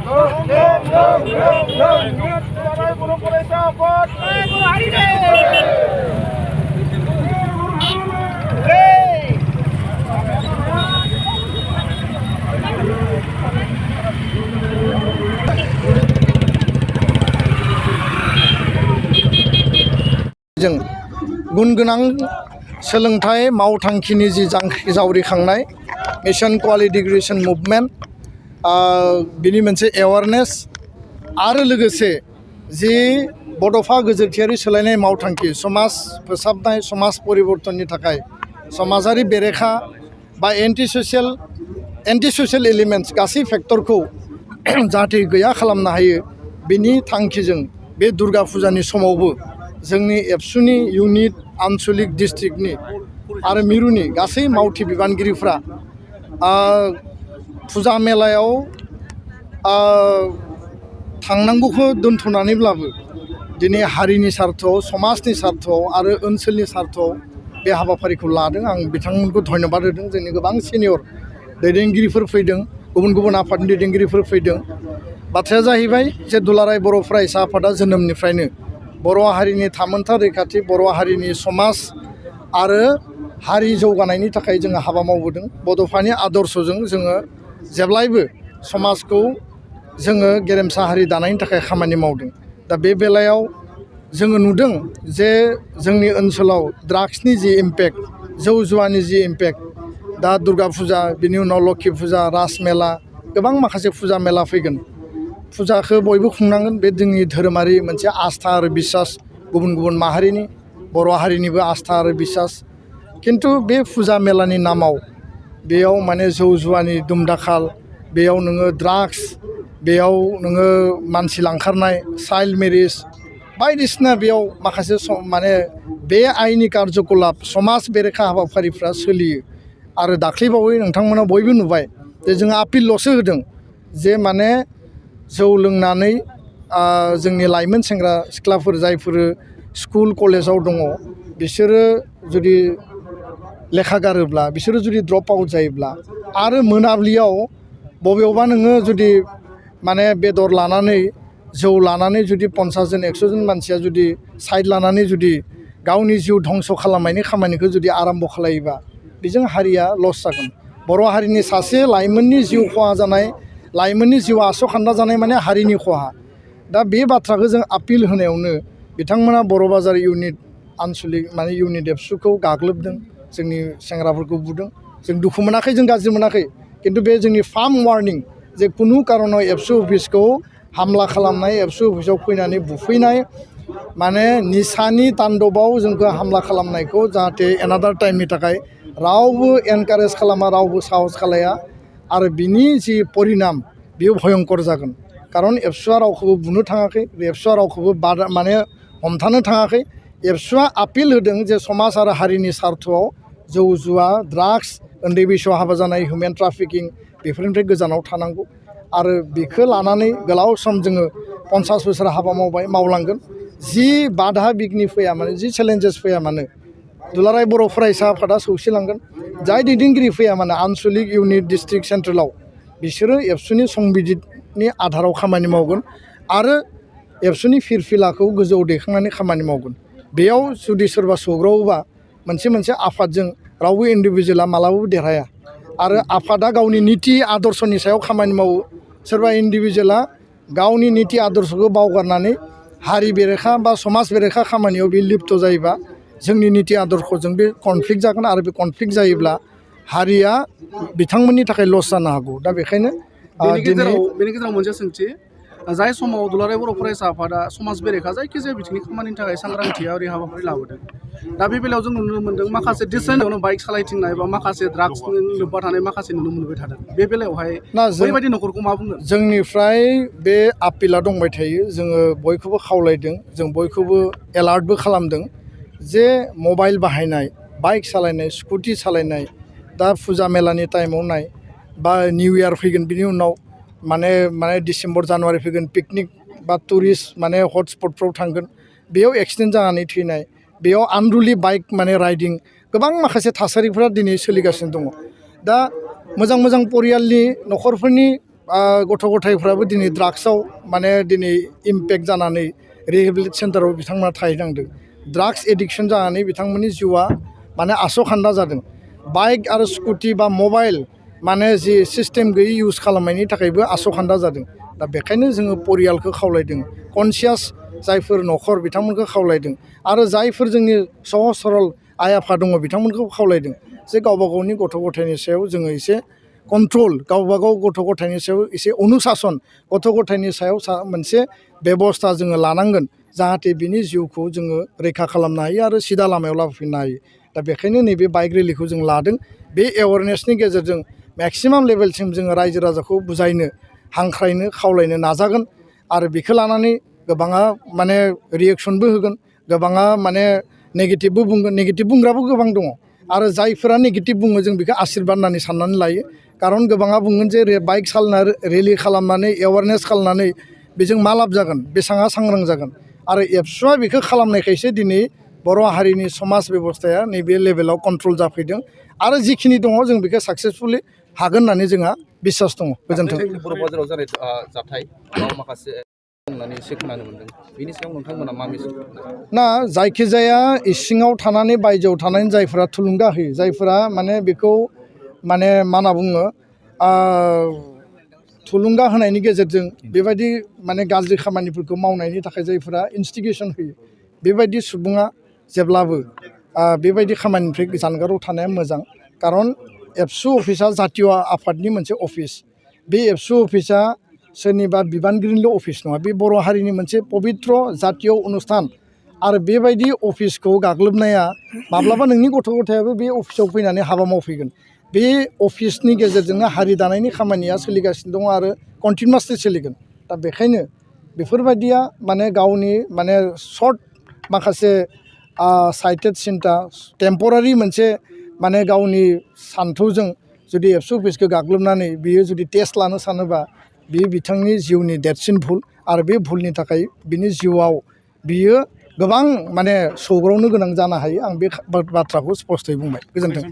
जों गुन गोनां सोलोंथाइ मावथांखिनि जि जावरिखांनाय मिशन क्वालिफिकेशन मुभमेन्ट बिनि मोनसे एवारनेस आरो लोगोसे जि बड'फा गोजोरथियारि सोलायनाय मावथांखि समाज फोसाबनाय समाज परिबर्तननि थाखाय समाजारि बेरेखा बा एन्टि ससियेल एलिमेन्ट्स गासै फेक्टरखौ जाहाथे गैया खालामनो हायो बिनि थांखिजों बे दुर्गा फुजानि समावबो जोंनि एबसुनि इउनिट आनसलिक डिस्ट्रिक्टनि आरो मिरुनि गासै मावथि बिबानगिरिफ्रा फुजा मेलायाव थांनांगौखौ दोनथ'नानैब्लाबो दिनै हारिनि सार्थआव समाजनि सार्थआव आरो ओनसोलनि सार्थआव बे हाबाफारिखौ लादों। आं बिथांमोनखौ धन्यबाद होदों। जोंनि गोबां सिनियर दैदेनगिरिफोर फैदों, गुबुन गुबुन आफादनि दैदेनगिरिफोर फैदों। बाथ्राया जाहैबाय जे दुलाराय बर' फरायसा आफादा जोनोमनिफ्रायनो बर' हारिनि थामोनथा रैखाथि, बर' हारिनि समाज आरो हारि जौगानायनि थाखाय जोङो हाबा मावबोदों। बड'फानि आदर्शजों जोङो जेब्लायबो समाजखौ जोङो गेरेमसा हारि दानायनि थाखाय खामानि मावदों। दा बे बेलायाव जोङो नुदों जे जोंनि ओनसोलाव ड्राग्सनि जि इम्पेक्ट, जौ जुवानि जि इम्पेक्ट, दा दुर्गा फुजा, बिनि उनाव लोक्षि फुजा, रास मेला, गोबां माखासे फुजा मेला फैगोन। फुजाखौ बयबो खुंनांगोन, बे जोंनि धोरोमारि मोनसे आस्था आरो बिसास, गुबुन गुबुन माहारिनि बर' हारिनिबो आस्था आरो बिसास। खिन्थु बे फुजा मेलानि नामाव बेयाव माने जौ जुवानि दुमदाखाल, बेयाव नोङो ड्राग्स, बेयाव नोङो मानसि लांखारनाय, चाइल्ड मेरिज बायदिसिना बेयाव माखासे माने बे आइनि कार्यकलाप समाज बेरेखा हाबाफारिफ्रा सोलियो। आरो दाख्लैबावै नोंथांमोना बयबो नुबाय जे जोङो आपिलल'सो होदों जे माने जौ लोंनानै जोंनि लाइमोन सेंग्रा सिख्लाफोर जायफोर स्कुल कलेजाव दङ बिसोरो जुदि लेखा गारोब्ला, बिसोरो जुदि ड्रप आउट जायोब्ला आरो मोनाब्लियाव बबेयावबा नोङो जुदि माने बेदर लानानै जौ लानानै जुदि 50 जन 100 जन मानसिया जुदि साइड लानानै जुदि गावनि जिउ धंस खालामनायनि खामानिखौ जुदि आराम्भ खालायोबा बेजों हारिया लस जागोन। बर' हारिनि सासे लाइमोननि जिउ खहा जानाय, लाइमोननि जिउ आसखान्दा जानाय माने हारिनि खहा। दा बे बाथ्राखौ जों आपिल होनायावनो बिथांमोना बर' बाजार इउनिट आनसलिक माने इउनिट एबसुखौ गाग्लोबदों, जोंनि सेंग्राफोरखौ बुदों। जों दुखु मोनाखै, जों गाज्रि मोनाखै, खिन्थु बे जोंनि फार्म वार्निं जे खुनु कारनाव एबसु अफिसखौ हामला खालामनाय, एबसु अफिसाव फैनानै बुफैनाय, माने निसानि तान्दबाव जोंखौ हामला खालामनायखौ जाहाथे एनादार टाइमनि थाखाय रावबो एनकारेज खालामा, रावबो साहस खालाया। आरो बिनि जि परिनाम बेयो भयंकर जागोन। खारन एबसुआ रावखौबो बुनो थाङाखै, एबसुआ रावखौबो माने हमथानो थाङाखै। एबसुआ आपिल होदों जे समाज आरो हारिनि सार्थआव जौ जुवा, ड्राग्स, उन्दै बैसोआव हाबा जानाय, हिउमेन ट्राफिकिं बेफोरनिफ्राय गोजानाव थानांगौ। आरो बेखौ लानानै गोलाव सम जोङो 50 बोसोर हाबा मावबाय, मावलांगोन। जि बाधा बिघ्नि फैया मानो, जि चेलेन्जेस फैया मानो, दुलाराय बर' फरायसा आफादा सौसिलांगोन। जाय दैदेनगिरि फैया मानो आनसलिक इउनिट डिस्ट्रिक्ट सेन्ट्रेलाव बिसोरो एबसुनि संबिजितनि आधाराव खामानि मावगोन आरो एबसुनि फिरफिलाखौ गोजौआव दैखांनानै खामानि मावगोन। बेयाव जुदि सोरबा सौग्रावोबा मोनसे आफादजों रावबो इन्डिभिजुवेला मालाबाबो देरहाया। आरो आफादा गावनि निति आदर्शनि सायाव खामानि मावो। सोरबा इन्डिभिजुवेला गावनि निति आदर्शखौ बावगारनानै हारि बेरेखा बा समाज बेरेखा खामानियाव बे लिप्त जायोबा जोंनि निति आदर्शजों बे कनफ्लिक्ट जागोन। आरो बे कनफ्लिक्ट जायोब्ला हारिया बिथांमोननि थाखाय लस जानो हागौ। दा बेखायनो बेनि गेजेराव मोनसे सोंथि, जाय समाव दुलाराय बर' फरायसा आफादा समाज बेरेखा जायखिजाया बिथिंनि खामानिनि थाखाय सांग्रांथियारि हाबाफारि लाबोदों। दा बे बेलायाव जों नुनो मोन्दों माखासे डिसेन्टआवनो बाइक सालायथिंनाय बा माखासे ड्राग्सजों लोब्बा थानाय माखासे नुनो मोनबाय थादों। बे बेलायावहाय बैबायदि न'खरखौ मा बुंगोन? जोंनिफ्राय बे आपिला दंबाय थायो। जोङो बयखौबो खावलायदों, जों बयखौबो एलार्टबो खालामदों जे मबाइल बाहायनाय, बाइक सालायनाय, स्कुटि सालायनाय, दा फुजा मेलानि टाइमाव नाय बा निउ इयार फैगोन, बिनि उनाव माने डिसेम्बर जानुवारि फैगोन, पिकनिक बा टुरिस्ट माने हटस्पटफ्राव थांगोन, बेयाव एक्सिडेन्ट जानानै थैनाय, बेयाव आनरुलि बाइक माने राइडिं, गोबां माखासे थासारिफ्रा दिनै सोलिगासिनो दङ। दा मोजां परियालनि न'खरफोरनि गथ' गथायफ्राबो दिनै ड्राग्सआव माने दिनै इम्पेक्ट जानानै रिहेबिलिट सेन्टाराव बिथांमोना थाहैनांदों ड्राग्स एडिक्सन जानानै बिथांमोननि जिउआ माने आस'खान्दा जादों बाइक आरो स्कुटि बा मबाइल माने जि सिस्टेम गैयै इउज खालामनायनि थाखायबो आस'खान्दा जादों दा बेखायनो जोङो परियालखौ खावलायदों कनसियास जायफोर न'खर बिथांमोनखौ खावलायदों आरो जायफोर जोंनि सहज सरल आइ आफा दङ बिथांमोनखौ खावलायदों जे गावबा गावनि गथ' गथायनि सायाव जोङो एसे कन्ट्रल गावबा गाव गथ' गथायनि सायाव एसे अनुसासन गथ' गथायनि सायाव मोनसे बेबस्था जोङो लानांगोन जाहाथे बिनि जिउखौ जोङो रैखा खालामनो हायो आरो सिदा लामायाव लाबोफिननो हायो दा बेखायनो नैबे बाइक रेलिखौ जों लादों बे एवारनेसनि गेजेरजों मेक्सिमाम लेभेलसिम जोङो रायजो राजाखौ बुजायनो हांख्रायनो खावलायनो नाजागोन आरो बेखौ लानानै गोबाङा माने रिएक्सनबो होगोन गोबाङा माने नेगेटिभबो बुंगोन नेगेटिभ बुंग्राबो गोबां दङ आरो जायफोरा नेगेटिभ बुङो जों बेखौ आशिर्बाद होननानै साननानै लायो खारन गोबाङा बुंगोन जे बाइक सालायना रेलि खालामनानै एवारनेस खालामनानै बेजों मा लाब जागोन बेसेबां सांग्रां जागोन आरो एबसुआ बेखौ खालामनायखायसो दिनै बर' हारिनि समाज बेबस्थाया नैबे लेभेलाव कन्ट्रल जाफैदों आरो जिखिनि दङ जों बेखौ साक्सेसफुलि हागोन होननानै जोंहा बिसास दङ गोजोन्थों बर' बाजाराव जानाय जाथाय माखासे होननानै एसे खोनानो मोनदों बेनि सायाव नोंथांमोना मा मेसेज ना जायखिजाया इसिङाव थानानै बायजोआव थानानै जायफोरा थुलुंगा होयो जायफोरा माने बेखौ माने मा होनना बुङो थुलुंगा होनायनि गेजेरजों बेबायदि माने गाज्रि खामानिफोरखौ मावनायनि थाखाय जायफोरा इन्सटिगेसन होयो बेबायदि सुबुङा जेब्लाबो बेबायदि खामानिनिफ्राय जानगाराव थानाया मोजां खारन एबसु अफिसा जातीय आफादनि मोनसे अफिस बे एबसु अफिसा सोरनिबा बिबानगिरिनिल' अफिस नङा बे बर' हारिनि मोनसे पबित्र जातीय अनुस्थान आरो बेबायदि अफिसखौ गाग्लोबनाया माब्लाबा नोंनि गथ' गथायाबो बे अफिसाव फैनानै हाबा मावफैगोन बे अफिसनि गेजेरजोंनो हारि दानायनि खामानिया सोलिगासिनो दङ आरो कन्टिनिउवासलि सोलिगोन दा बेखायनो बेफोरबायदिया माने गावनि माने सर्ट माखासे साइटेड सिन्था टेम्परारि मोनसे माने गावनि सान्थौजों जुदि एबसु अफिसखौ गाग्लोबनानै बियो जुदि टेस्ट लानो सानोबा बियो बिथांनि जिउनि देरसिन भुल आरो बे भुलनि थाखाय बिनि जिउआव बियो गोबां माने सौग्रावनो गोनां जानो हायो आं बे बाथ्राखौ स्पष्टयै बुंबाय गोजोन्थों